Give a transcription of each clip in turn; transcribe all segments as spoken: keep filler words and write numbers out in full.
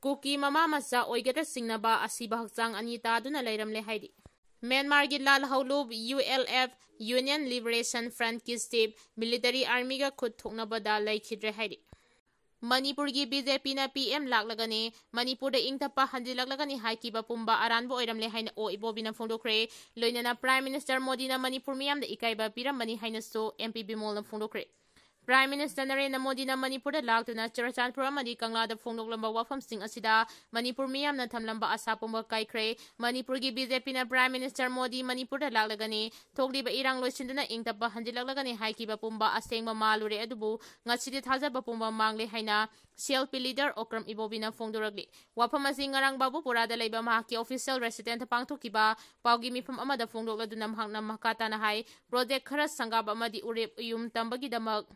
ꯀꯨꯀꯤ ꯃꯃꯥ ꯃꯆꯥ ꯑꯣꯏꯒꯗ꯭ꯔꯥ ꯆꯤꯡꯅꯕ ꯑꯁꯤꯕ ꯍꯛꯆꯥꯡ ꯑꯅꯤ ꯇꯥꯗꯨꯅ ꯂꯩꯔꯝꯂꯦ ꯍꯥꯏꯔꯤ꯫ ꯃ꯭ꯌꯥꯟꯃꯥꯔꯒꯤ ꯂꯥꯜꯍꯧꯂꯨꯞ U L F, Union Liberation Front ꯀꯤ ꯆꯤꯐ ꯃꯤꯂꯤꯇꯔꯤ ꯑꯥꯔꯃꯤꯒ ꯈꯨꯠ ꯊꯣꯛꯅꯕꯗ ꯂꯩꯈꯤꯗ꯭ꯔꯦ ꯍꯥꯏꯔꯤ꯫ ꯃꯅꯤꯄꯨꯔꯒꯤ BJPꯅ PM ꯂꯥꯛꯂꯒꯅꯤ, ꯃꯅꯤꯄꯨꯔꯗ ꯏꯪ ꯇꯞꯄ ꯍꯟꯖꯤꯜꯂꯛꯂꯒꯅꯤ ꯍꯥꯏꯈꯤꯕ ꯄꯨꯝꯕ ꯑꯔꯥꯟꯕ ꯑꯣꯏꯔꯝꯂꯦ ꯍꯥꯏꯅ ꯑꯣ ꯏꯕꯣꯕꯤꯅ ꯐꯣꯡꯗꯣꯛꯈ꯭ꯔꯦ꯫ ꯂꯣꯏꯅꯅ Prime Minister ꯃꯣꯗꯤꯅ ꯃꯅꯤꯄꯨꯔ ꯃꯤꯌꯥꯝꯗ ꯏꯀꯥꯏꯕ ꯄꯤꯔꯝꯕꯅꯤ ꯍꯥꯏꯅꯁꯨ MP ꯕꯤꯃꯣꯜꯅ ꯐꯣꯡꯗꯣꯛꯈ꯭ꯔꯦ꯫ Prime Minister ꯅꯔꯦꯟꯗ꯭ꯔ ꯃꯣꯗꯤꯅ ꯃꯅꯤꯄꯨꯔꯗ ꯂꯥꯛꯇꯨꯅ ꯆꯨꯔꯆꯥꯟꯄꯨꯔ ꯑꯃꯗꯤ ꯀꯪꯂꯥꯗ ꯐꯣꯡꯗꯣꯛꯂꯝꯕ ꯋꯥꯐꯝꯁꯤꯡ ꯑꯁꯤꯗ ꯃꯅꯤꯄꯨꯔ ꯃꯤꯌꯥꯝꯅ ꯊꯝꯂꯝꯕ ꯑꯁꯥ ꯄꯨꯝꯕ ꯀꯥꯏꯈ꯭ꯔꯦ꯫ ꯃꯅꯤꯄꯨꯔꯒꯤ BJPꯅ Prime Minister ꯃꯣꯗꯤ ꯃꯅꯤꯄꯨꯔꯗ ꯂꯥꯛꯂꯒꯅꯤ, ꯊꯣꯛꯂꯤꯕ ꯏꯔꯥꯡ ꯂꯣꯏꯁꯤꯟꯗꯨꯅ ꯏꯪ ꯇꯞꯄ ꯍꯟꯖꯤꯜꯂꯛꯂꯒꯅꯤ ꯍꯥꯏꯈꯤꯕ ꯄꯨꯝꯕ ꯑꯁꯦꯡꯕ ꯃꯥꯜꯂꯨꯔꯦ, ꯑꯗꯨꯕꯨ ꯉꯁꯤꯗꯤ ꯊꯥꯖꯕ ꯄꯨꯝꯕ ꯃꯥꯡꯂꯦ ꯍꯥꯏꯅ CLP leader ꯑꯣꯀ꯭ꯔꯝ ꯏꯕꯣꯕꯤꯅ ꯐꯣꯡꯗꯣꯔꯛꯂꯤ꯫ ꯋꯥꯐꯝ ꯑꯁꯤ ꯉꯔꯥꯡ ꯕꯥꯕꯨꯄꯨꯔꯥꯗ ꯂꯩꯕ ꯃꯍꯥꯛꯀꯤ official residence ꯄꯥꯡꯊꯣꯛꯈꯤꯕ ꯄꯥꯎꯒꯤ ꯃꯤꯐꯝ ꯑꯃꯗ ꯐꯣꯡꯗꯣꯛꯂꯗꯨꯅ ꯃꯍꯥꯛꯅ ꯃꯈꯥ ꯇꯥꯅ ꯍꯥꯏ, project ꯈꯔ ꯁꯪꯒꯥꯕ ꯑꯃꯗꯤ ꯎꯔꯦꯞ ꯎꯌꯨꯝ ꯇꯝꯕꯒꯤꯗꯃꯛ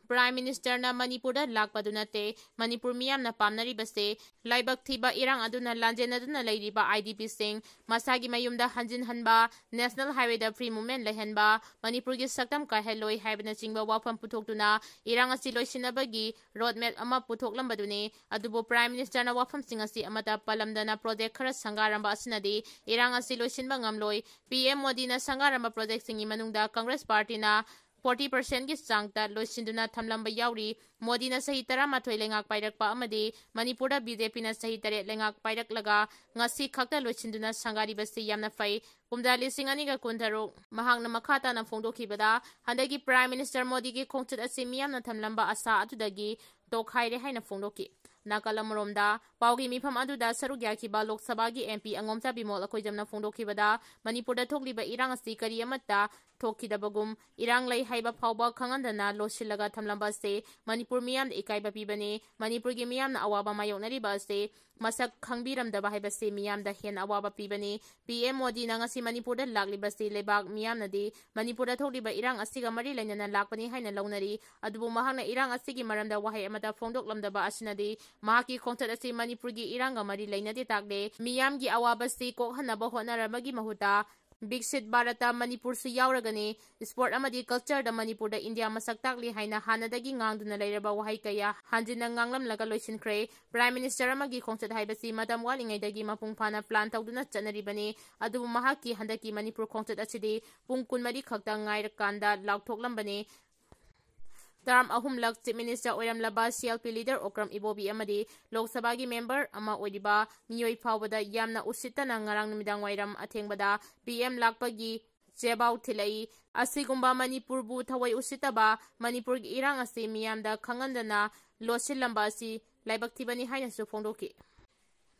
Prime Minister ꯅ ꯃꯅꯤꯄꯨꯔꯗ ꯂꯥꯛꯄꯗꯨ ꯅꯠꯇꯦ꯫ ꯃꯅꯤꯄꯨꯔ ꯃꯤꯌꯥꯝꯅ ꯄꯥꯝꯅꯔꯤꯕꯁꯦ ꯂꯥꯏꯕꯛ ꯊꯤꯕ ꯏꯔꯥꯡ ꯑꯗꯨꯅ ꯂꯥꯟꯖꯦꯟꯅꯗꯨꯅ ꯂꯩꯔꯤꯕ IDPꯁꯤꯡ ꯃꯁꯥꯒꯤ ꯃꯌꯨꯝꯗ ꯍꯟꯖꯤꯟꯍꯟꯕ, national highwayꯗ free movement ꯂꯩꯍꯟꯕ, ꯃꯅꯤꯄꯨꯔꯒꯤ ꯁꯛꯇꯝ ꯀꯥꯏꯍꯜꯂꯣꯏ ꯍꯥꯏꯕꯅꯆꯤꯡꯕ ꯋꯥꯐꯝ ꯄꯨꯊꯣꯛꯇꯨꯅ ꯏꯔꯥꯡ ꯑꯁꯤ ꯂꯣꯏꯁꯤꯟꯅꯕꯒꯤ road map ꯑꯃ ꯄꯨꯊꯣꯛꯂꯝꯕꯗꯨꯅꯤ꯫ ꯑꯗꯨꯕꯨ Prime Minister ꯅ ꯋꯥꯐꯝꯁꯤꯡ ꯑꯁꯤ ꯑꯃꯠꯇ ꯄꯜꯂꯝꯗꯅ project ꯈꯔ ꯁꯪꯒꯥꯔꯝꯕ ꯑꯁꯤꯅꯗꯤ ꯏꯔꯥꯡ ꯑꯁꯤ ꯂꯣꯏꯁꯤꯟꯕ ꯉꯝꯂꯣꯏ꯫ PM ꯃꯣꯗꯤꯅ ꯁꯪꯒꯥꯔꯝꯕ projectꯁꯤꯡꯒꯤ ꯃꯅꯨꯡꯗ Congress partyꯅ forty percentꯀꯤ ꯆꯥꯡꯇ ꯂꯣꯏꯁꯤꯟꯗꯨꯅ ꯊꯝꯂꯝꯕ ꯌꯥꯎꯔꯤ꯫ ꯃꯣꯗꯤꯅ ꯆꯍꯤ ꯇꯔꯥꯃꯥꯊꯣꯏ ꯂꯩꯉꯥꯛ ꯄꯥꯏꯔꯛꯄ ꯑꯃꯗꯤ ꯃꯅꯤꯄꯨꯔꯗ BJPꯅ ꯆꯍꯤ ꯇꯔꯦꯠ ꯂꯩꯉꯥꯛ ꯄꯥꯏꯔꯛꯂꯒ ꯉꯁꯤ ꯈꯛꯇ ꯂꯣꯏꯁꯤꯟꯗꯨꯅ ꯁꯪꯒꯥꯔꯤꯕꯁꯤ ꯌꯥꯝꯅ ꯐꯩ꯫ ꯀꯨꯝꯖꯥ ꯂꯤꯁꯤꯡ ꯑꯅꯤꯒ ꯀꯨꯟꯇꯔꯨꯛ꯫ ꯃꯍꯥꯛꯅ ꯃꯈꯥ ꯇꯥꯅ ꯐꯣꯡꯗꯣꯛꯈꯤꯕꯗ, ꯍꯟꯗꯛꯀꯤ Prime Minister ꯃꯣꯗꯤꯒꯤ ꯈꯣꯡꯆꯠ ꯑꯁꯤ ꯃꯤꯌꯥꯝꯅ ꯊꯝꯂꯝꯕ ꯑꯁꯥ ꯑꯗꯨꯗꯒꯤ ꯇꯣꯈꯥꯏꯔꯦ ꯍꯥꯏꯅ ꯐꯣꯡꯗꯣꯛꯈꯤ꯫ ꯅꯥꯀꯜ ꯑꯃꯔꯣꯝꯗ, ꯄꯥꯎꯒꯤ ꯃꯤꯐꯝ ꯑꯗꯨꯗ ꯁꯔꯨꯛ ꯌꯥꯈꯤꯕ ꯂꯣꯛ ꯁꯚꯥꯒꯤ MP ꯑꯉꯣꯝꯆꯥ ꯕꯤꯃꯣꯜ ꯑꯩꯈꯣꯏꯖꯝꯅ ꯐꯣꯡꯗꯣꯛꯈꯤꯕꯗ, ꯃꯅꯤꯄꯨꯔꯗ ꯊꯣꯛꯂꯤꯕ ꯏꯔꯥꯡ ꯑꯁꯤ ꯀꯔꯤ ꯑꯃꯠꯇ ꯊꯣꯛꯈꯤꯗꯕꯒꯨꯝ, ꯏꯔꯥꯡ ꯂꯩ ꯍꯥꯏꯕ ꯐꯥꯎꯕ ꯈꯪꯍꯟꯗꯅ ꯂꯣꯠꯁꯤꯜꯂꯒ ꯊꯝꯂꯝꯕ ꯑꯁꯤ ꯃꯅꯤꯄꯨꯔ ꯃꯤꯌꯥꯝꯗ ꯏꯀꯥꯏꯕ ꯄꯤꯕꯅꯤ꯫ ꯃꯅꯤꯄꯨꯔꯒꯤ ꯃꯤꯌꯥꯝꯅ ꯑꯋꯥꯕ ꯃꯥꯌꯣꯛꯅꯔꯤꯕ ꯑꯁꯤ ꯃꯁꯛ ꯈꯪꯕꯤꯔꯝꯗꯕ ꯍꯥꯏꯕꯁꯤ ꯃꯤꯌꯥꯝꯗ ꯍꯦꯟꯅ ꯑꯋꯥꯕ ꯄꯤꯕꯅꯤ꯫ PM ꯃꯣꯗꯤꯅ ꯉꯁꯤ ꯃꯅꯤꯄꯨꯔꯗ ꯂꯥꯛꯂꯤꯕꯁꯤ ꯂꯩꯕꯥꯛ ꯃꯤꯌꯥꯝꯅꯗꯤ ꯃꯅꯤꯄꯨꯔꯗ ꯊꯣꯛꯂꯤꯕ ꯏꯔꯥꯡ ꯑꯁꯤꯒ ꯃꯔꯤ ꯂꯩꯅꯅ ꯂꯥꯛꯄꯅꯤ ꯍꯥꯏꯅ ꯂꯧꯅꯔꯤ꯫ ꯑꯗꯨꯕꯨ ꯃꯍꯥꯛꯅ ꯏꯔꯥꯡ ꯑꯁꯤꯒꯤ ꯃꯔꯝꯗ ꯋꯥꯍꯩ ꯑꯃꯠꯇ ꯐꯣꯡꯗꯣꯛꯂꯝꯗꯕ ꯑꯁꯤꯅꯗꯤ ꯃꯍꯥꯛꯀꯤ ꯈꯣꯡꯆꯠ ꯑꯁꯤ ꯃꯅꯤꯄꯨꯔꯒꯤ ꯏꯔꯥꯡꯒ ꯃꯔꯤ ꯂꯩꯅꯗꯦ ꯇꯥꯛꯂꯦ꯫ ꯃꯤꯌꯥꯝꯒꯤ ꯑꯋꯥꯕꯁꯤ ꯀꯣꯛꯍꯟꯅꯕ ꯍꯣꯠꯅꯔꯕꯒꯤ ꯃꯍꯨꯠꯇ ꯕꯤꯛꯁꯤꯠ ꯚꯥꯔꯠꯇ ꯃꯅꯤꯄꯨꯔꯁꯨ ꯌꯥꯎꯔꯒꯅꯤ꯫ ꯏꯁꯄꯣꯔꯠ ꯑꯃꯗꯤ ꯀꯜꯆꯔꯗ ꯃꯅꯤꯄꯨꯔꯗ ꯏꯟꯗꯤꯌꯥ ꯃꯁꯛ ꯇꯥꯛꯂꯤ ꯍꯥꯏꯅ ꯍꯥꯟꯅꯗꯒꯤ ꯉꯥꯡꯗꯨꯅ ꯂꯩꯔꯕ ꯋꯥꯍꯩ ꯀꯌꯥ ꯍꯟꯖꯤꯟꯅ ꯉꯥꯡꯂꯝꯂꯒ ꯂꯣꯏꯁꯤꯟꯈ꯭ꯔꯦ꯫ ꯄ꯭ꯔꯥꯏꯝ ꯃꯤꯅꯤꯁꯇꯔ ꯑꯃꯒꯤ ꯈꯣꯡꯆꯠ ꯍꯥꯏꯕꯁꯤ ꯃꯇꯝ ꯋꯥꯠꯂꯤꯉꯩꯗꯒꯤ ꯃꯄꯨꯡ ꯐꯥꯅ ꯄ꯭ꯂꯥꯟ ꯇꯧꯗꯨꯅ ꯆꯠꯅꯔꯤꯕꯅꯤ꯫ ꯑꯗꯨꯕꯨ ꯃꯍꯥꯛꯀꯤ ꯍꯟꯗꯛꯀꯤ ꯃꯅꯤꯄꯨꯔ ꯈꯣꯡꯆꯠ ꯑꯁꯤꯗꯤ ꯄꯨꯡ ꯀꯨꯟꯃꯔꯤ ꯈꯛꯇ ꯉꯥꯏꯔꯀꯥꯟꯗ ꯂꯥꯎꯊꯣꯛꯂꯝꯕꯅꯤ꯫ ꯇꯔꯝ ꯑꯍꯨꯝꯂꯛ ꯆꯤꯐ ꯃꯤꯅꯤꯁꯇꯔ ꯑꯣꯏꯔꯝꯂꯕ C L P leader Okram Ibobi ꯑꯃꯗꯤ ꯂꯣꯛ ꯁꯚꯥꯒꯤ ꯃꯦꯝꯕꯔ ꯑꯃ ꯑꯣꯏꯔꯤꯕ ꯃꯤꯑꯣꯏ ꯐꯥꯎꯕꯗ ꯌꯥꯝꯅ ꯎꯁꯤꯠꯇꯅ ꯉꯔꯥꯡ ꯅꯨꯃꯤꯗꯥꯡ ꯋꯥꯏꯔꯝ ꯑꯊꯦꯡꯕꯗ ꯄꯤ ꯑꯦꯝ ꯂꯥꯛꯄꯒꯤ ꯆꯦꯕꯥꯎ ꯊꯤꯜꯂꯛꯏ꯫ ꯑꯁꯤꯒꯨꯝꯕ ꯃꯅꯤꯄꯨꯔꯕꯨ ꯊꯑꯣꯏ ꯎꯁꯤꯠꯇꯕ, ꯃꯅꯤꯄꯨꯔꯒꯤ ꯏꯔꯥꯡ ꯑꯁꯤ ꯃꯤꯌꯥꯝꯗ ꯈꯪꯍꯟꯗꯅ ꯂꯣꯠꯁꯤꯜꯂꯝꯕ ꯑꯁꯤ ꯂꯥꯏꯕꯛ ꯊꯤꯕꯅꯤ ꯍꯥꯏꯅꯁꯨ ꯐꯣꯡꯗꯣꯛꯈꯤ꯫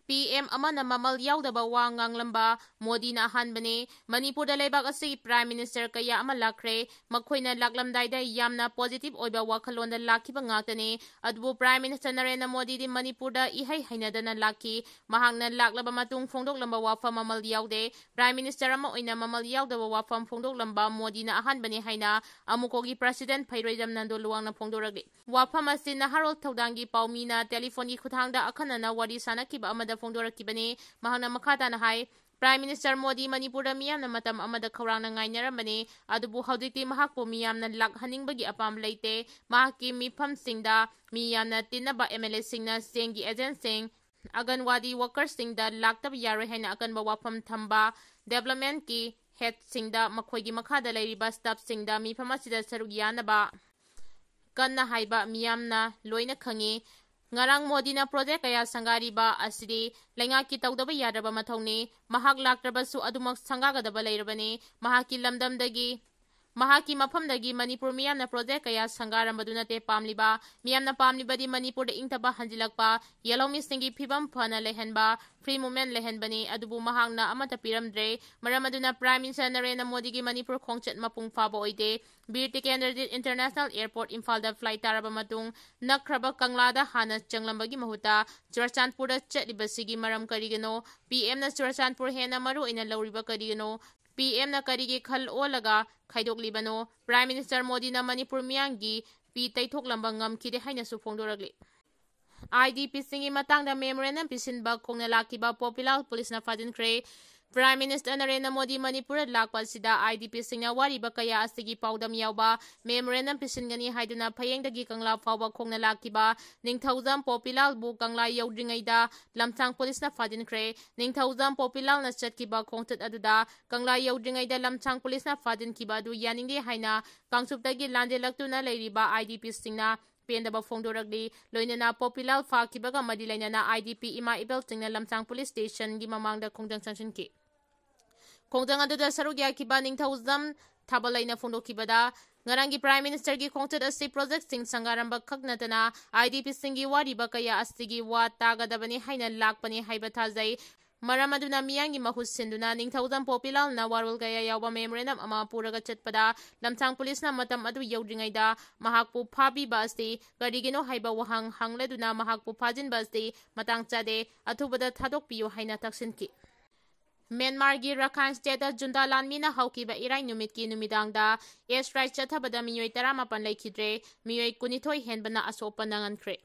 ꯄꯤ ꯑꯦꯝ ꯑꯃꯅ ꯃꯃꯜ ꯌꯥꯎꯗꯕ ꯋꯥ ꯉꯥꯡꯂꯝꯕ ꯃꯣꯗꯤꯅ ꯑꯍꯥꯟꯕꯅꯤ꯫ ꯃꯅꯤꯄꯨꯔꯗ ꯂꯩꯕꯥꯛ ꯑꯁꯤꯒꯤ ꯄ꯭ꯔꯥꯏꯝ ꯃꯤꯅꯤꯁꯇꯔ ꯀꯌꯥ ꯑꯃ ꯂꯥꯛꯈ꯭ꯔꯦ꯫ ꯃꯈꯣꯏꯅ ꯂꯥꯛꯂꯝꯗꯥꯏꯗ ꯌꯥꯝꯅ ꯄꯣꯖꯤꯇꯤꯚ ꯑꯣꯏꯕ ꯋꯥꯈꯜꯂꯣꯟꯗ ꯂꯥꯛꯈꯤꯕ ꯉꯥꯛꯇꯅꯤ꯫ ꯑꯗꯨꯕꯨ ꯄ꯭ꯔꯥꯏꯝ ꯃꯤꯅꯤꯁꯇꯔ ꯅꯔꯦꯟꯗ꯭ꯔ ꯃꯣꯗꯤꯗꯤ ꯃꯅꯤꯄꯨꯔꯗ ꯏꯍꯩ ꯍꯩꯅꯗꯅ ꯂꯥꯛꯈꯤ꯫ ꯃꯍꯥꯛꯅ ꯂꯥꯛꯂꯕ ꯃꯇꯨꯡ ꯐꯣꯡꯗꯣꯛꯂꯝꯕ ꯋꯥꯐꯝ ꯃꯃꯜ ꯌꯥꯎꯗꯦ꯫ ꯄ꯭ꯔꯥꯏꯝ ꯃꯤꯅꯤꯁꯇꯔ ꯑꯃ ꯑꯣꯏꯅ ꯃꯃꯜ ꯌꯥꯎꯗꯕ ꯋꯥꯐꯝ ꯐꯣꯡꯗꯣꯛꯂꯝꯕ ꯃꯣꯗꯤꯅ ꯑꯍꯥꯟꯕꯅꯤ ꯍꯥꯏꯅ ꯑꯃꯨꯀꯣꯒꯤ ꯄ꯭ꯔꯁꯤꯗꯦꯟꯠ ꯐꯩꯔꯣꯏꯖꯝ ꯅꯟꯗꯣ ꯂꯨꯋꯥꯡꯅ ꯐꯣꯡꯗꯣꯔꯛꯂꯤ꯫ ꯋꯥꯐꯝ ꯑꯁꯤ ꯅꯍꯥꯔꯣꯜ ꯊꯧꯗꯥꯡꯒꯤ ꯄꯥꯎꯃꯤꯅ ꯇꯦꯂꯤꯐꯣꯟꯒꯤ ꯈꯨꯠꯊꯥꯡꯗ ꯑꯈꯟꯅꯅ ꯋꯥꯔꯤ ꯁꯥꯅꯈꯤꯕ ꯑꯃꯗ ꯐꯣꯡꯗꯣꯔꯛꯈꯤꯕꯅꯤ꯫ ꯃꯍꯥꯛꯅ ꯃꯈꯥ ꯇꯥꯅ ꯍꯥꯏ, ꯄ꯭ꯔꯥꯏꯝ ꯃꯤꯅꯤꯁꯇꯔ ꯃꯣꯗꯤ ꯃꯅꯤꯄꯨꯔꯗ ꯃꯤꯌꯥꯝꯅ ꯃꯇꯝ ꯑꯃꯗ ꯈꯧꯔꯥꯡꯅ ꯉꯥꯏꯅꯔꯝꯕꯅꯤ, ꯑꯗꯨꯕꯨ ꯍꯧꯖꯤꯛꯇꯤ ꯃꯍꯥꯛꯄꯨ ꯃꯤꯌꯥꯝꯅ ꯂꯥꯛꯍꯟꯅꯤꯡꯕꯒꯤ ꯑꯄꯥꯝꯕ ꯂꯩꯇꯦ꯫ ꯃꯍꯥꯛꯀꯤ ꯃꯤꯐꯝꯁꯤꯡꯗ ꯃꯤ ꯌꯥꯝꯅ ꯇꯤꯟꯅꯕ ꯑꯦꯝ ꯑꯦꯜ ꯑꯦꯁꯤꯡꯅ ꯆꯦꯡꯒꯤ ꯑꯦꯖꯦꯟꯠꯁꯤꯡ, ꯑꯪꯒꯟꯋꯥꯗꯤ ꯋꯥꯀꯔꯁꯤꯡꯗ ꯂꯥꯛꯇꯕ ꯌꯥꯔꯣꯏ ꯍꯥꯏꯅ ꯑꯀꯟꯕ ꯋꯥꯐꯝ ꯊꯝꯕ, ꯗꯦꯕꯂꯞꯃꯦꯟꯠꯀꯤ ꯍꯦꯗꯁꯤꯡꯗ ꯃꯈꯣꯏꯒꯤ ꯃꯈꯥꯗ ꯂꯩꯔꯤꯕ ꯁ꯭ꯇꯥꯐꯁꯤꯡꯗ ꯃꯤꯐꯝ ꯑꯁꯤꯗ ꯁꯔꯨꯛ ꯌꯥꯅꯕ ꯀꯟꯅ ꯍꯥꯏꯕ ꯃꯤꯌꯥꯝꯅ ꯂꯣꯏꯅ ꯈꯪꯏ꯫ ꯉꯔꯥꯡ ꯃꯣꯗꯤꯅ ꯄ꯭ꯔꯣꯖꯦꯛ ꯀꯌꯥ ꯁꯪꯒꯥꯔꯤꯕ ꯑꯁꯤꯗꯤ ꯂꯩꯉꯥꯛꯀꯤ ꯇꯧꯗꯕ ꯌꯥꯗ꯭ꯔꯕ ꯃꯊꯧꯅꯤ꯫ ꯃꯍꯥꯛ ꯂꯥꯛꯇ꯭ꯔꯕꯁꯨ ꯑꯗꯨꯃꯛ ꯁꯪꯒꯥꯒꯗꯕ ꯂꯩꯔꯕꯅꯤ꯫ ꯃꯍꯥꯛꯀꯤ ꯂꯝꯗꯝꯗꯒꯤ, ꯃꯍꯥꯛꯀꯤ ꯃꯐꯝꯗꯒꯤ ꯃꯅꯤꯄꯨꯔ ꯃꯤꯌꯥꯝꯅ ꯄ꯭ꯔꯣꯖꯦꯛ ꯀꯌꯥ ꯁꯪꯒꯥꯔꯝꯕꯗꯨ ꯅꯠꯇꯦ ꯄꯥꯝꯂꯤꯕ꯫ ꯃꯤꯌꯥꯝꯅ ꯄꯥꯝꯂꯤꯕꯗꯤ ꯃꯅꯤꯄꯨꯔꯗ ꯏꯪꯇꯞꯄ ꯍꯟꯖꯤꯜꯂꯛꯄ, ꯌꯦꯜꯍꯧꯃꯤꯁꯤꯡꯒꯤ ꯐꯤꯕꯝ ꯐꯅ ꯂꯩꯍꯟꯕ, ꯐ꯭ꯔꯤ ꯃꯨꯚꯃꯦꯟꯠ ꯂꯩꯍꯟꯕꯅꯤ꯫ ꯑꯗꯨꯕꯨ ꯃꯍꯥꯛꯅ ꯑꯃꯠꯇ ꯄꯤꯔꯝꯗ꯭ꯔꯦ꯫ ꯃꯔꯝ ꯑꯗꯨꯅ ꯄ꯭ꯔꯥꯏꯝ ꯃꯤꯅꯤꯁꯇꯔ ꯅꯔꯦꯟꯗ꯭ꯔ ꯃꯣꯗꯤꯒꯤ ꯃꯅꯤꯄꯨꯔ ꯈꯣꯡꯆꯠ ꯃꯄꯨꯡ ꯐꯥꯕ ꯑꯣꯏꯗꯦ꯫ ꯕꯤꯔ ꯇꯤꯀꯦꯟꯗ꯭ꯔꯖꯤꯠ ꯏꯟꯇꯔꯅꯦꯁꯅꯦꯜ ꯑꯦꯌꯔꯄꯣꯔꯠ ꯏꯝꯐꯥꯜꯗ ꯐ꯭ꯂꯥꯏꯠ ꯇꯥꯔꯕ ꯃꯇꯨꯡ ꯅꯛꯈ꯭ꯔꯕ ꯀꯪꯂꯥꯗ ꯍꯥꯟꯅ ꯆꯪꯂꯝꯕꯒꯤ ꯃꯍꯨꯠꯇ ꯆꯨꯔꯆꯥꯟꯄꯨꯔꯗ ꯆꯠꯂꯤꯕꯁꯤꯒꯤ ꯃꯔꯝ ꯀꯔꯤꯒꯤꯅꯣ? ꯄꯤ ꯑꯦꯝꯅ ꯆꯨꯔꯆꯥꯟꯄꯨꯔ ꯍꯦꯟꯅ ꯃꯔꯨ ꯑꯣꯏꯅ ꯂꯧꯔꯤꯕ ꯀꯔꯤꯒꯤꯅꯣ? ꯄꯤ ꯑꯦꯝꯅ ꯀꯔꯤꯒꯤ ꯈꯜ ꯑꯣꯜꯂꯒ ꯈꯥꯏꯗꯣꯛꯂꯤꯕꯅꯣ? ꯄ꯭ꯔꯥꯏꯝ ꯃꯤꯅꯤꯁꯇꯔ ꯃꯣꯗꯤꯅ ꯃꯅꯤꯄꯨꯔ ꯃꯤꯌꯥꯝꯒꯤ ꯄꯤ ꯇꯩꯊꯣꯛꯂꯝꯕ ꯉꯝꯈꯤꯗꯦ ꯍꯥꯏꯅꯁꯨ ꯐꯣꯡꯗꯣꯔꯛꯂꯤ꯫ ꯑꯥꯏ ꯗꯤ ꯄꯤꯁꯤꯡꯒꯤ ꯃꯇꯥꯡꯗ ꯃꯦꯃꯣꯔꯦꯟꯗꯝ ꯄꯤꯁꯤꯟꯕ ꯈꯣꯡꯅ ꯂꯥꯛꯈꯤꯕ ꯄꯣꯄꯤꯂꯥꯜ ꯄꯨꯂꯤꯁꯅ ꯐꯥꯖꯤꯟꯈ꯭ꯔꯦ꯫ Prime Minister ꯅꯔꯦꯟꯗ꯭ꯔ ꯃꯣꯗꯤ ꯃꯅꯤꯄꯨꯔꯗ ꯂꯥꯛꯄ ꯑꯁꯤꯗ IDPꯁꯤꯡꯅ ꯋꯥꯔꯤꯕ ꯀꯌꯥ ꯑꯁꯤꯒꯤ ꯄꯥꯎꯗꯝ ꯌꯥꯎꯕ memorandum ꯄꯤꯁꯤꯟꯒꯅꯤ ꯍꯥꯏꯗꯨꯅ ꯐꯌꯦꯡꯗꯒꯤ ꯀꯪꯂꯥ ꯐꯥꯎꯕ ꯈꯣꯡꯅ ꯂꯥꯛꯈꯤꯕ ꯅꯤꯡꯊꯧꯖꯝ ꯄꯣꯄꯤꯂꯥꯜꯕꯨ ꯀꯪꯂꯥ ꯌꯧꯗ꯭ꯔꯤꯉꯩꯗ ꯂꯝꯁꯥꯡ ꯄꯨꯂꯤꯁꯅ ꯐꯥꯖꯤꯟꯈ꯭ꯔꯦ꯫ ꯅꯤꯡꯊꯧꯖꯝ ꯄꯣꯄꯤꯂꯥꯜꯅ ꯆꯠꯈꯤꯕ ꯈꯣꯡꯆꯠ ꯑꯗꯨꯗ ꯀꯪꯂꯥ ꯌꯧꯗ꯭ꯔꯤꯉꯩꯗ ꯂꯝꯁꯥꯡ ꯄꯨꯂꯤꯁꯅ ꯐꯥꯖꯤꯟꯈꯤꯕ ꯑꯗꯨ ꯌꯥꯅꯤꯡꯗꯦ ꯍꯥꯏꯅ ꯀꯥꯡꯆꯨꯞꯇꯒꯤ ꯂꯥꯟꯖꯦꯜꯂꯛꯇꯨꯅ ꯂꯩꯔꯤꯕ IDPꯁꯤꯡꯅ ꯄꯦꯟꯗꯕ ꯐꯣꯡꯗꯣꯔꯛꯂꯤ꯫ ꯂꯣꯏꯅꯅ ꯄꯣꯄꯤꯂꯥꯜ ꯐꯥꯈꯤꯕꯒ ꯃꯔꯤ ꯂꯩꯅꯅ IDP ꯏꯃꯥ ꯏꯕꯦꯜꯁꯤꯡꯅ ꯂꯝꯁꯥꯡ ꯄꯨꯂꯤꯁ ꯁ꯭ꯇꯦꯁꯟꯒꯤ ꯃꯃꯥꯡꯗ ꯈꯣꯡꯖꯪ ꯆꯪꯁꯤꯟꯈꯤ꯫ ꯈꯣꯡꯖꯪ ꯑꯗꯨꯗ ꯁꯔꯨꯛ ꯌꯥꯈꯤꯕ ꯅꯤꯡꯊꯧꯖꯝ ꯊꯥꯕꯂꯩꯅ ꯐꯣꯡꯗꯣꯛꯈꯤꯕꯗ, ꯉꯔꯥꯡꯒꯤ Prime Ministerꯒꯤ ꯈꯣꯡꯆꯠ ꯑꯁꯤ projectꯁꯤꯡ ꯁꯪꯒꯥꯔꯝꯕ ꯈꯛ ꯅꯠꯇꯅ IDPꯁꯤꯡꯒꯤ ꯋꯥꯔꯤꯕ ꯀꯌꯥ ꯑꯁꯤꯒꯤ ꯋꯥ ꯇꯥꯒꯗꯕꯅꯤ ꯍꯥꯏꯅ ꯂꯥꯛꯄꯅꯤ ꯍꯥꯏꯕ ꯊꯥꯖꯩ꯫ ꯃꯔꯝ ꯑꯗꯨꯅ ꯃꯤꯌꯥꯝꯒꯤ ꯃꯍꯨꯠ ꯁꯤꯟꯗꯨꯅ ꯅꯤꯡꯊꯧꯖꯝ ꯄꯣꯄꯤꯂꯥꯜꯅ ꯋꯥꯔꯣꯜ ꯀꯌꯥ ꯌꯥꯎꯕ memorandum ꯑꯃ ꯄꯨꯔꯒ ꯆꯠꯄꯗ ꯂꯝꯁꯥꯡ ꯄꯨꯂꯤꯁꯅ ꯃꯇꯝ ꯑꯗꯨ ꯌꯧꯗ꯭ꯔꯤꯉꯩꯗ ꯃꯍꯥꯛꯄꯨ ꯐꯥꯕꯤꯕ ꯑꯁꯤ ꯀꯔꯤꯒꯤꯅꯣ ꯍꯥꯏꯕ ꯋꯥꯍꯪ ꯍꯪꯂꯗꯨꯅ ꯃꯍꯥꯛꯄꯨ ꯐꯥꯖꯤꯟꯕ ꯑꯁꯤ ꯃꯇꯥꯡ ꯆꯥꯗꯦ, ꯑꯊꯨꯕꯗ ꯊꯥꯗꯣꯛꯄꯤꯌꯨ ꯍꯥꯏꯅ ꯇꯛꯁꯤꯟꯈꯤ꯫ ꯃ꯭ꯌꯥꯟꯃꯥꯔꯒꯤ ꯔꯥꯈꯥꯏꯟ stateꯇ junta ꯂꯥꯟꯃꯤꯅ ꯍꯧꯈꯤꯕ ꯏꯔꯥꯏ ꯅꯨꯃꯤꯠꯀꯤ ꯅꯨꯃꯤꯗꯥꯡꯗ air strike ꯆꯠꯊꯕꯗ ꯃꯤꯑꯣꯏ ꯇꯔꯥꯃꯥꯄꯟ ꯂꯩꯈꯤꯗ꯭ꯔꯦ, ꯃꯤꯑꯣꯏ ꯀꯨꯟꯅꯤꯊꯣꯏ ꯍꯦꯟꯕꯅ ꯑꯁꯣꯛ ꯑꯄꯟ ꯅꯪꯍꯟꯈ꯭ꯔꯦ꯫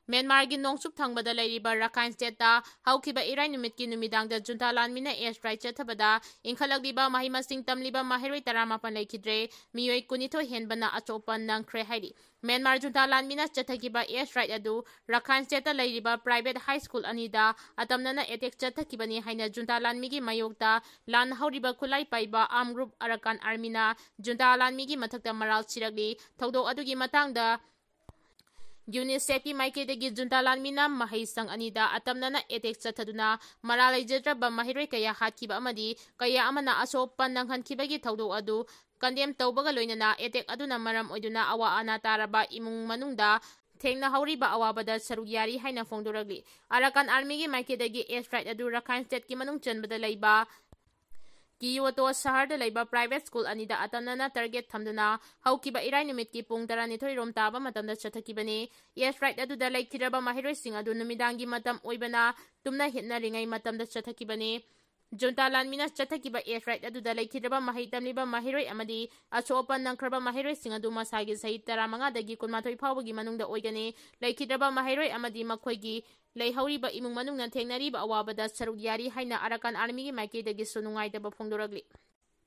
ꯃ꯭ꯌꯥꯟꯃꯥꯔꯒꯤ ꯅꯣꯡꯆꯨꯞ ꯊꯪꯕꯗ ꯂꯩꯔꯤꯕ ꯔꯥꯈꯥꯏꯟ stateꯇ ꯍꯧꯈꯤꯕ ꯏꯔꯥꯏ ꯅꯨꯃꯤꯠꯀꯤ ꯅꯨꯃꯤꯗꯥꯡꯗ junta ꯂꯥꯟꯃꯤꯅ air strike ꯆꯠꯊꯕꯗ ꯏꯟꯈꯠꯂꯛꯂꯤꯕ ꯃꯍꯩ ꯃꯁꯤꯡ ꯇꯝꯂꯤꯕ ꯃꯍꯩꯔꯣꯏ ꯇꯔꯥꯃꯥꯄꯟ ꯂꯩꯈꯤꯗ꯭ꯔꯦ, ꯃꯤꯑꯣꯏ ꯀꯨꯟꯅꯤꯊꯣꯏ ꯍꯦꯟꯕꯅ ꯑꯁꯣꯛ ꯑꯄꯟ ꯅꯪꯈ꯭ꯔꯦ ꯍꯥꯏꯔꯤ꯫ ꯃ꯭ꯌꯥꯟꯃꯥꯔ junta ꯂꯥꯟꯃꯤꯅ ꯆꯠꯊꯈꯤꯕ air strike ꯑꯗꯨ ꯔꯥꯈꯥꯏꯟ stateꯇ ꯂꯩꯔꯤꯕ private high school ꯑꯅꯤꯗ ꯑꯇꯝꯅꯅ attack ꯆꯠꯊꯈꯤꯕꯅꯤ ꯍꯥꯏꯅ junta ꯂꯥꯟꯃꯤꯒꯤ ꯃꯥꯌꯣꯛꯇ ꯂꯥꯟ ꯍꯧꯔꯤꯕ ꯈꯨꯠꯂꯥꯏ ꯄꯥꯏꯕ armed group Arakan Armyꯅ junta ꯂꯥꯟꯃꯤꯒꯤ ꯃꯊꯛꯇ ꯃꯔꯥꯜ ꯁꯤꯔꯛꯂꯤ꯫ ꯊꯧꯗꯣꯛ ꯑꯗꯨꯒꯤ ꯃꯇꯥꯡꯗ UNICEFꯀꯤ ꯃꯥꯏꯀꯩꯗꯒꯤ junta ꯂꯥꯟꯃꯤꯅ ꯃꯍꯩꯁꯪ ꯑꯅꯤꯗ ꯑꯇꯝꯅꯅ attack ꯆꯠꯊꯗꯨꯅ ꯃꯔꯥꯜ ꯂꯩꯖꯗ꯭ꯔꯕ ꯃꯍꯩꯔꯣꯏ ꯀꯌꯥ ꯍꯥꯠꯈꯤꯕ ꯑꯃꯗꯤ ꯀꯌꯥ ꯑꯃꯅ ꯑꯁꯣꯛ ꯑꯄꯟ ꯅꯪꯍꯟꯈꯤꯕꯒꯤ ꯊꯧꯗꯣꯛ ꯑꯗꯨ condemn ꯇꯧꯕꯒ ꯂꯣꯏꯅꯅ attack ꯑꯗꯨꯅ ꯃꯔꯝ ꯑꯣꯏꯗꯨꯅ ꯑꯋꯥ ꯑꯅꯥ ꯇꯥꯔꯕ ꯏꯃꯨꯡ ꯃꯅꯨꯡꯗ ꯊꯦꯡꯅꯍꯧꯔꯤꯕ ꯑꯋꯥꯕꯗ ꯁꯔꯨꯛ ꯌꯥꯔꯤ ꯍꯥꯏꯅ ꯐꯣꯡꯗꯣꯔꯛꯂꯤ꯫ Arakan Armyꯒꯤ ꯃꯥꯏꯀꯩꯗꯒꯤ air strike ꯑꯗꯨ ꯔꯥꯈꯥꯏꯟ stateꯀꯤ ꯃꯅꯨꯡ ꯆꯟꯕꯗ ꯂꯩꯕ ꯀꯤꯌꯣꯇꯣ ꯁꯍꯔꯗ ꯂꯩꯕ private school ꯑꯅꯤꯗ ꯑꯇꯝꯅꯅ target ꯊꯝꯗꯨꯅ ꯍꯧꯈꯤꯕ ꯏꯔꯥꯏ ꯅꯨꯃꯤꯠꯀꯤ ꯄꯨꯡ ꯇꯔꯥꯅꯤꯊꯣꯏ ꯔꯣꯝ ꯇꯥꯕ ꯃꯇꯝꯗ ꯆꯠꯊꯈꯤꯕꯅꯤ꯫ Air strike ꯑꯗꯨꯗ ꯂꯩꯈꯤꯗ꯭ꯔꯕ ꯃꯍꯩꯔꯣꯏꯁꯤꯡ ꯑꯗꯨ ꯅꯨꯃꯤꯗꯥꯡꯒꯤ ꯃꯇꯝ ꯑꯣꯏꯕꯅ ꯇꯨꯝꯅ ꯍꯤꯞꯅꯔꯤꯉꯩ ꯃꯇꯝꯗ ꯆꯠꯊꯈꯤꯕꯅꯤ꯫ ꯖꯨꯟꯇꯥ ꯂꯥꯟꯃꯤꯅ ꯆꯠꯊꯈꯤꯕ air raid ꯑꯗꯨꯗ ꯂꯩꯈꯤꯗ꯭ꯔꯕ ꯃꯍꯩ ꯇꯝꯂꯤꯕ ꯃꯍꯩꯔꯣꯏ ꯑꯃꯗꯤ ꯑꯁꯣꯛ ꯑꯄꯟ ꯅꯪꯈ꯭ꯔꯕ ꯃꯍꯩꯔꯣꯏꯁꯤꯡ ꯑꯗꯨ ꯃꯁꯥꯒꯤ ꯆꯍꯤ ꯇꯔꯥꯃꯉꯥꯗꯒꯤ ꯀꯨꯟꯃꯥꯊꯣꯏ ꯐꯥꯎꯕꯒꯤ ꯃꯅꯨꯡꯗ ꯑꯣꯏꯒꯅꯤ꯫ ꯂꯩꯈꯤꯗ꯭ꯔꯕ ꯃꯍꯩꯔꯣꯏ ꯑꯃꯗꯤ ꯃꯈꯣꯏꯒꯤ ꯂꯩꯍꯧꯔꯤꯕ ꯏꯃꯨꯡ ꯃꯅꯨꯡꯅ ꯊꯦꯡꯅꯔꯤꯕ ꯑꯋꯥꯕꯗ ꯁꯔꯨꯛ ꯌꯥꯔꯤ ꯍꯥꯏꯅ ꯑꯔꯥꯀꯥꯟ ꯑꯥꯔꯃꯤꯒꯤ ꯃꯥꯏꯀꯩꯗꯒꯤꯁꯨ ꯅꯨꯡꯉꯥꯏꯇꯕ ꯐꯣꯡꯗꯣꯔꯛꯂꯤ꯫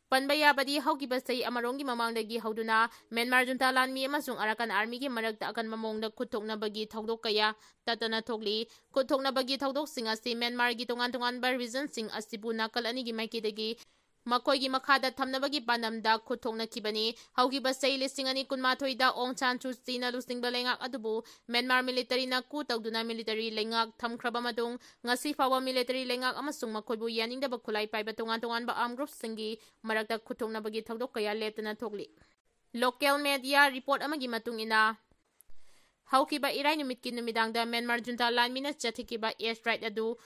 ꯄꯟꯕ ꯌꯥꯕꯗꯤ, ꯍꯧꯈꯤꯕ ꯆꯍꯤ ꯑꯃꯔꯣꯝꯒꯤ ꯃꯃꯥꯡꯗꯒꯤ ꯍꯧꯗꯨꯅ ꯃ꯭ꯌꯥꯟꯃꯥꯔ ꯖꯨꯟꯇꯥ ꯂꯥꯟꯃꯤ ꯑꯃꯁꯨꯡ ꯑꯔꯥꯀꯥꯟ ꯑꯥꯔꯃꯤꯒꯤ ꯃꯔꯛꯇ ꯑꯀꯟꯕ ꯃꯑꯣꯡꯗ ꯈꯨꯠ ꯊꯣꯛꯅꯕꯒꯤ ꯊꯧꯗꯣꯛ ꯀꯌꯥ ꯇꯠꯇꯅ ꯊꯣꯛꯂꯤ꯫ ꯈꯨꯠ ꯊꯣꯛꯅꯕꯒꯤ ꯊꯧꯗꯣꯛꯁꯤꯡ ꯑꯁꯤ ꯃ꯭ꯌꯥꯟꯃꯥꯔꯒꯤ ꯇꯣꯉꯥꯟ ꯇꯣꯉꯥꯟꯕ ꯔꯤꯖꯟꯁꯤꯡ ꯑꯁꯤꯕꯨ ꯅꯥꯀꯜ ꯑꯅꯤꯒꯤ ꯃꯥꯏꯀꯩꯗꯒꯤ ꯃꯈꯣꯏꯒꯤ ꯃꯈꯥꯗ ꯊꯝꯅꯕꯒꯤ ꯄꯥꯟꯗꯝꯗ ꯈꯨꯠ ꯊꯣꯛꯅꯈꯤꯕꯅꯤ꯫ ꯍꯧꯈꯤꯕ ꯆꯍꯤ ꯂꯤꯁꯤꯡ ꯑꯅꯤ ꯀꯨꯟꯃꯥꯊꯣꯏꯗ ꯑꯣꯡ ꯁꯥꯟ ꯁꯨ ꯆꯤꯅ ꯂꯨꯆꯤꯡꯕ ꯂꯩꯉꯥꯛ ꯑꯗꯨꯕꯨ ꯃ꯭ꯌꯥꯟꯃꯥꯔ ꯃꯤꯂꯤꯇꯔꯤꯅ ꯀꯨ ꯇꯧꯗꯨꯅ ꯃꯤꯂꯤꯇꯔꯤ ꯂꯩꯉꯥꯛ ꯊꯝꯈ꯭ꯔꯕ ꯃꯇꯨꯡ, ꯉꯁꯤ ꯐꯥꯎꯕ ꯃꯤꯂꯤꯇꯔꯤ ꯂꯩꯉꯥꯛ ꯑꯃꯁꯨꯡ ꯃꯈꯣꯏꯕꯨ ꯌꯥꯅꯤꯡꯗꯕ ꯈꯨꯠꯂꯥꯏ ꯄꯥꯏꯕ ꯇꯣꯉꯥꯟ ꯇꯣꯉꯥꯟꯕ ꯑꯥꯔꯝ ꯒ꯭ꯔꯨꯞꯁꯤꯡꯒꯤ ꯃꯔꯛꯇ ꯈꯨꯠ ꯊꯣꯛꯅꯕꯒꯤ ꯊꯧꯗꯣꯛ ꯀꯌꯥ ꯂꯦꯞꯇꯅ ꯊꯣꯛꯂꯤ꯫ ꯂꯣꯀꯦꯜ ꯃꯦꯗꯤꯌꯥ ꯔꯤꯄꯣꯔꯠ ꯑꯃꯒꯤ ꯃꯇꯨꯡ ꯏꯟꯅ, ꯍꯧꯈꯤꯕ ꯏꯔꯥꯏ ꯅꯨꯃꯤꯠꯀꯤ ꯅꯨꯃꯤꯗꯥꯡꯗ ꯃ꯭ꯌꯥꯟꯃꯥꯔ ꯖꯨꯟꯇꯥ ꯂꯥꯟꯃꯤꯅ ꯆꯠꯊꯈꯤꯕ air raid ꯑꯗꯨ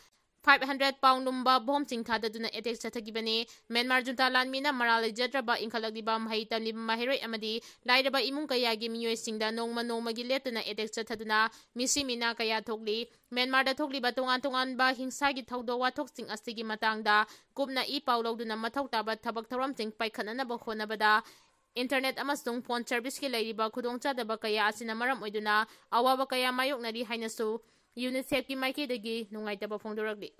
five hundred pound ꯂꯨꯝꯕ ꯕꯣꯝꯁꯤꯡ ꯊꯥꯗꯗꯨꯅ attack ꯆꯠꯊꯈꯤꯕꯅꯤ꯫ ꯃ꯭ꯌꯥꯟꯃꯥꯔ ꯖꯨꯟꯇꯥ ꯂꯥꯟꯃꯤꯅ ꯃꯔꯥꯜ ꯂꯩꯖꯗ꯭ꯔꯕ ꯏꯟꯈꯠꯂꯛꯂꯤꯕ ꯃꯍꯩ ꯇꯝꯂꯤꯕ ꯃꯍꯩꯔꯣꯏ ꯑꯃꯗꯤ ꯂꯥꯏꯔꯕ ꯏꯃꯨꯡ ꯀꯌꯥꯒꯤ ꯃꯤꯑꯣꯏꯁꯤꯡꯗ ꯅꯣꯡꯃ ꯅꯣꯡꯃꯒꯤ ꯂꯦꯞꯇꯅ attack ꯆꯠꯊꯗꯨꯅ ꯃꯤꯁꯤ ꯃꯤꯅꯥ ꯀꯌꯥ ꯊꯣꯛꯂꯤ꯫ ꯃ꯭ꯌꯥꯟꯃꯥꯔꯗ ꯊꯣꯛꯂꯤꯕ ꯇꯣꯉꯥꯟ ꯇꯣꯉꯥꯟꯕ ꯍꯤꯡꯁꯥꯒꯤ ꯊꯧꯗꯣꯛ ꯋꯥꯊꯣꯛꯁꯤꯡ ꯑꯁꯤꯒꯤ ꯃꯇꯥꯡꯗ ꯀꯨꯞꯅ ꯏ ꯄꯥꯎ ꯂꯧꯗꯨꯅ ꯃꯊꯧ ꯇꯥꯕ ꯊꯕꯛ ꯊꯧꯔꯝꯁꯤꯡ ꯄꯥꯏꯈꯠꯅꯅꯕ ꯍꯣꯠꯅꯕꯗ internet ꯑꯃꯁꯨꯡ phone serviceꯀꯤ ꯂꯩꯔꯤꯕ ꯈꯨꯗꯣꯡꯆꯥꯗꯕ ꯀꯌꯥ ꯑꯁꯤꯅ ꯃꯔꯝ ꯑꯣꯏꯗꯨꯅ ꯑꯋꯥꯕ ꯀꯌꯥ ꯃꯥꯌꯣꯛꯅꯔꯤ ꯍꯥꯏꯅꯁꯨ UNICEFꯀꯤ ꯃꯥꯏꯀꯩꯗꯒꯤ ꯅꯨꯡꯉꯥꯏꯇꯕ ꯐꯣꯡꯗꯣꯔꯛꯂꯤ꯫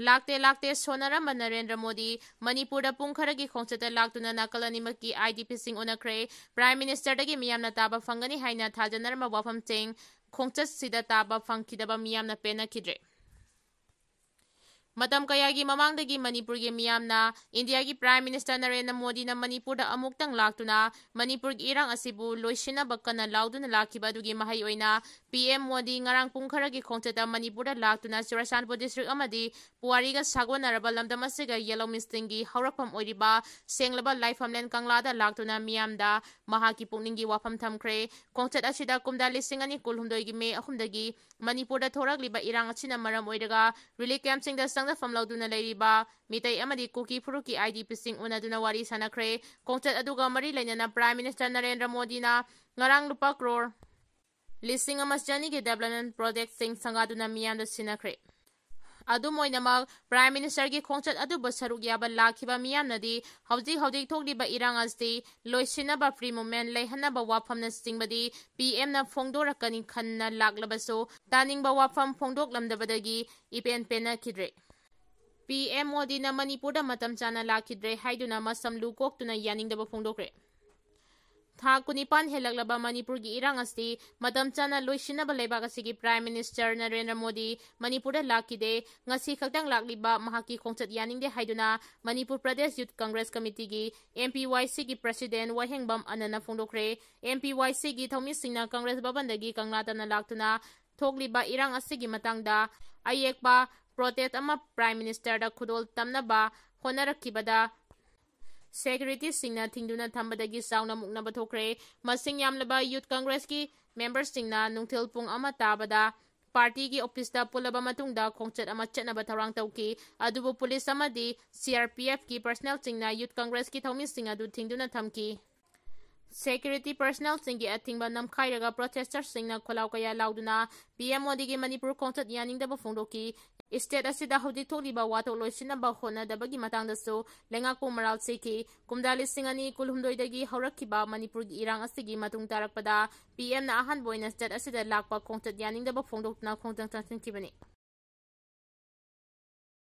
ꯂꯥꯛꯇꯦ ꯂꯥꯛꯇꯦ ꯁꯣꯟꯅꯔꯝꯕ ꯅꯔꯦꯟꯗ꯭ꯔ ꯃꯣꯗꯤ ꯃꯅꯤꯄꯨꯔꯗ ꯄꯨꯡ ꯈꯔꯒꯤ ꯈꯣꯡꯆꯠꯇ ꯂꯥꯛꯇꯨꯅ ꯅꯥꯀꯜ ꯑꯅꯤꯃꯛꯀꯤ IDPꯁꯤꯡ ꯎꯅꯈ꯭ꯔꯦ꯫ Prime Ministerꯗꯒꯤ ꯃꯤꯌꯥꯝꯅ ꯇꯥꯕ ꯐꯪꯒꯅꯤ ꯍꯥꯏꯅ ꯊꯥꯖꯅꯔꯝꯕ ꯋꯥꯐꯝꯁꯤꯡ ꯈꯣꯡꯆꯠꯁꯤꯗ ꯇꯥꯕ ꯐꯪꯈꯤꯗꯕ ꯃꯤꯌꯥꯝꯅ ꯄꯦꯟꯅꯈꯤꯗ꯭ꯔꯦ꯫ ꯃꯇꯝ ꯀꯌꯥꯒꯤ ꯃꯃꯥꯡꯗꯒꯤ ꯃꯅꯤꯄꯨꯔꯒꯤ ꯃꯤꯌꯥꯝꯅ ꯏꯟꯗꯤꯌꯥꯒꯤ Prime Minister ꯅꯔꯦꯟꯗ꯭ꯔ ꯃꯣꯗꯤꯅ ꯃꯅꯤꯄꯨꯔꯗ ꯑꯃꯨꯛꯇꯪ ꯂꯥꯛꯇꯨꯅ ꯃꯅꯤꯄꯨꯔꯒꯤ ꯏꯔꯥꯡ ꯑꯁꯤꯕꯨ ꯂꯣꯏꯁꯤꯟꯅꯕ ꯀꯟꯅ ꯂꯥꯎꯗꯨꯅ ꯂꯥꯛꯈꯤꯕ ꯑꯗꯨꯒꯤ ꯃꯍꯩ ꯑꯣꯏꯅ PM ꯃꯣꯗꯤ ꯉꯔꯥꯡ ꯄꯨꯡ ꯈꯔꯒꯤ ꯈꯣꯡꯆꯠꯇ ꯃꯅꯤꯄꯨꯔꯗ ꯂꯥꯛꯇꯨꯅ ꯆꯨꯔꯆꯥꯟꯄꯨꯔ district ꯑꯃꯗꯤ ꯄꯨꯋꯥꯔꯤꯒ ꯁꯥꯒꯣꯟꯅꯔꯕ ꯂꯝꯗꯝ ꯑꯁꯤꯒ ꯌꯦꯜꯂꯧꯃꯤꯁꯤꯡꯒꯤ ꯍꯧꯔꯛꯐꯝ ꯑꯣꯏꯔꯤꯕ ꯁꯦꯡꯂꯕ ꯂꯥꯏꯐꯝꯂꯦꯟ ꯀꯪꯂꯥꯗ ꯂꯥꯛꯇꯨꯅ ꯃꯤꯌꯥꯝꯗ ꯃꯍꯥꯛꯀꯤ ꯄꯨꯛꯅꯤꯡꯒꯤ ꯋꯥꯐꯝ ꯊꯝꯈ꯭ꯔꯦ꯫ ꯈꯣꯡꯆꯠ ꯑꯁꯤꯗ ꯀꯨꯝꯖꯥ ꯂꯤꯁꯤꯡ ꯑꯅꯤ ꯀꯨꯟꯍꯨꯝꯗꯣꯏꯒꯤ May ꯑꯍꯨꯝꯗꯒꯤ ꯃꯅꯤꯄꯨꯔꯗ ꯊꯣꯔꯛꯂꯤꯕ ꯏꯔꯥꯡ ꯑꯁꯤꯅ ꯃꯔꯝ ꯑꯣꯏꯔꯒ relief campꯁꯤꯡꯗ ꯆꯪꯖꯐꯝ ꯂꯧꯗꯨꯅ ꯂꯩꯔꯤꯕ ꯃꯤꯇꯩ ꯑꯃꯗꯤ ꯀꯨꯀꯤ ꯐꯨꯔꯨꯞꯀꯤ IDPꯁꯤꯡ ꯎꯅꯗꯨꯅ ꯋꯥꯔꯤ ꯁꯥꯟꯅꯈ꯭ꯔꯦ꯫ ꯈꯣꯡꯆꯠ ꯑꯗꯨꯒ ꯃꯔꯤ ꯂꯩꯅꯅ Prime Minister ꯅꯔꯦꯟꯗ꯭ꯔ ꯃꯣꯗꯤꯅ ꯉꯔꯥꯡ ꯂꯨꯄꯥ ꯀ꯭ꯔꯣꯔ ꯂꯤꯁꯤꯡ ꯑꯃ ꯆꯅꯤꯒꯤ development projectꯁꯤꯡ ꯁꯪꯒꯥꯗꯨꯅ ꯃꯤꯌꯥꯝꯗ ꯁꯤꯟꯅꯈ꯭ꯔꯦ꯫ ꯑꯗꯨꯝ ꯑꯣꯏꯅꯃꯛ, Prime Ministerꯒꯤ ꯈꯣꯡꯆꯠ ꯑꯗꯨꯕꯨ ꯁꯔꯨꯛ ꯌꯥꯕ ꯂꯥꯛꯈꯤꯕ ꯃꯤꯌꯥꯝꯅꯗꯤ ꯍꯧꯖꯤꯛ ꯍꯧꯖꯤꯛ ꯊꯣꯛꯂꯤꯕ ꯏꯔꯥꯡ ꯑꯁꯤ ꯂꯣꯏꯁꯤꯟꯅꯕ, free movement ꯂꯩꯍꯟꯅꯕ ꯋꯥꯐꯝꯅꯆꯤꯡꯕꯗꯤ PMꯅ ꯐꯣꯡꯗꯣꯔꯛꯀꯅꯤ ꯈꯟꯅ ꯂꯥꯛꯂꯕꯁꯨ, ꯇꯥꯅꯤꯡꯕ ꯋꯥꯐꯝ ꯐꯣꯡꯗꯣꯛꯂꯝꯗꯕꯗꯒꯤ ꯏꯄꯦꯟ ꯄꯦꯟꯅꯈꯤꯗ꯭ꯔꯦ꯫ PM ꯃꯣꯗꯤꯅ ꯃꯅꯤꯄꯨꯔꯗ ꯃꯇꯝ ꯆꯥꯅ ꯂꯥꯛꯈꯤꯗ꯭ꯔꯦ ꯍꯥꯏꯗꯨꯅ ꯃꯁꯝ ꯂꯨ ꯀꯣꯛꯇꯨꯅ ꯌꯥꯅꯤꯡꯗꯕ ꯐꯣꯡꯗꯣꯛꯈ꯭ꯔꯦ꯫ ꯊꯥ ꯀꯨꯟꯅꯤꯄꯥꯟ ꯍꯦꯜꯂꯛꯂꯕ ꯃꯅꯤꯄꯨꯔꯒꯤ ꯏꯔꯥꯡ ꯑꯁꯤ ꯃꯇꯝ ꯆꯥꯅ ꯂꯣꯏꯁꯤꯟꯅꯕ ꯂꯩꯕꯥꯛ ꯑꯁꯤꯒꯤ Prime Minister ꯅꯔꯦꯟꯗ꯭ꯔ ꯃꯣꯗꯤ ꯃꯅꯤꯄꯨꯔꯗ ꯂꯥꯛꯈꯤꯗꯦ꯫ ꯉꯁꯤ ꯈꯛꯇꯪ ꯂꯥꯛꯂꯤꯕ ꯃꯍꯥꯛꯀꯤ ꯈꯣꯡꯆꯠ ꯌꯥꯅꯤꯡꯗꯦ ꯍꯥꯏꯗꯨꯅ ꯃꯅꯤꯄꯨꯔ ꯄ꯭ꯔꯗꯦꯁ ꯌꯨꯊ ꯀꯪꯒ꯭ꯔꯦꯁ ꯀꯃꯤꯇꯤꯒꯤ, MPYCꯒꯤ president ꯋꯥꯍꯦꯡꯕꯝ ꯑꯅꯟꯅ ꯐꯣꯡꯗꯣꯛꯈ꯭ꯔꯦ꯫ MPYCꯒꯤ ꯊꯧꯃꯤꯁꯤꯡꯅ ꯀꯪꯒ꯭ꯔꯦꯁ ꯚꯕꯟꯗꯒꯤ ꯀꯪꯂꯥ ꯇꯝꯅ ꯂꯥꯛꯇꯨꯅ ꯊꯣꯛꯂꯤꯕ ꯏꯔꯥꯡ ꯑꯁꯤꯒꯤ ꯃꯇꯥꯡꯗ ꯑꯌꯦꯛꯄ protest ꯑꯃ Prime Ministerꯗ ꯈꯨꯗꯣꯜ ꯇꯝꯅꯕ ꯍꯣꯠꯅꯔꯛꯈꯤꯕꯗ securityꯁꯤꯡꯅ ꯊꯤꯡꯗꯨꯅ ꯊꯝꯕꯗꯒꯤ ꯆꯥꯎꯅ ꯃꯨꯛꯅꯕ ꯊꯣꯛꯈ꯭ꯔꯦ꯫ ꯃꯁꯤꯡ ꯌꯥꯝꯂꯕ ꯌꯨꯊ ꯀꯪꯒ꯭ꯔꯦꯁꯀꯤ memberꯁꯤꯡꯅ ꯅꯨꯡꯊꯤꯜ ꯄꯨꯡ ꯑꯃ ꯇꯥꯕꯗ partyꯒꯤ officeꯇ ꯄꯨꯜꯂꯕ ꯃꯇꯨꯡꯗ ꯈꯣꯡꯆꯠ ꯑꯃ ꯆꯠꯅꯕ ꯊꯧꯔꯥꯡ ꯇꯧꯈꯤ꯫ ꯑꯗꯨꯕꯨ ꯄꯨꯂꯤꯁ ꯑꯃꯗꯤ CRPFꯀꯤ personnelꯁꯤꯡꯅ ꯌꯨꯊ ꯀꯪꯒ꯭ꯔꯦꯁꯀꯤ ꯊꯧꯃꯤꯁꯤꯡ ꯑꯗꯨ ꯊꯤꯡꯗꯨꯅ ꯊꯝꯈꯤ꯫ Security personnelꯁꯤꯡꯒꯤ ꯑꯊꯤꯡꯕ ꯅꯝꯈꯥꯏꯔꯒ protesters ꯁꯤꯡꯅ ꯈꯣꯜꯂꯥꯎ ꯀꯌꯥ ꯂꯥꯎꯗꯨꯅ PM ꯃꯣꯗꯤꯒꯤ ꯃꯅꯤꯄꯨꯔ ꯈꯣꯡꯆꯠ ꯌꯥꯅꯤꯡꯗꯕ ꯐꯣꯡꯗꯣꯛꯈꯤ꯫ State ꯑꯁꯤꯗ ꯍꯧꯖꯤꯛ ꯊꯣꯛꯂꯤꯕ ꯋꯥꯊꯣꯛ ꯂꯣꯏꯁꯤꯟꯅꯕ ꯍꯣꯠꯅꯗꯕꯒꯤ ꯃꯇꯥꯡꯗꯁꯨ ꯂꯩꯉꯥꯛꯄꯨ ꯃꯔꯥꯜ ꯁꯤꯈꯤ꯫ ꯀꯨꯝꯖꯥ ꯂꯤꯁꯤꯡ ꯑꯅꯤ ꯀꯨꯟꯍꯨꯝꯗꯣꯏꯗꯒꯤ ꯍꯧꯔꯛꯈꯤꯕ ꯃꯅꯤꯄꯨꯔꯒꯤ ꯏꯔꯥꯡ ꯑꯁꯤꯒꯤ ꯃꯇꯨꯡ ꯇꯥꯔꯛꯄꯗ PMꯅ ꯑꯍꯥꯟꯕ ꯑꯣꯏꯅ state ꯑꯁꯤꯗ ꯂꯥꯛꯄ ꯈꯣꯡꯆꯠ ꯌꯥꯅꯤꯡꯗꯕ ꯐꯣꯡꯗꯣꯛꯇꯨꯅ ꯈꯣꯡꯖꯪ ꯆꯪꯁꯤꯟꯈꯤꯕꯅꯤ꯫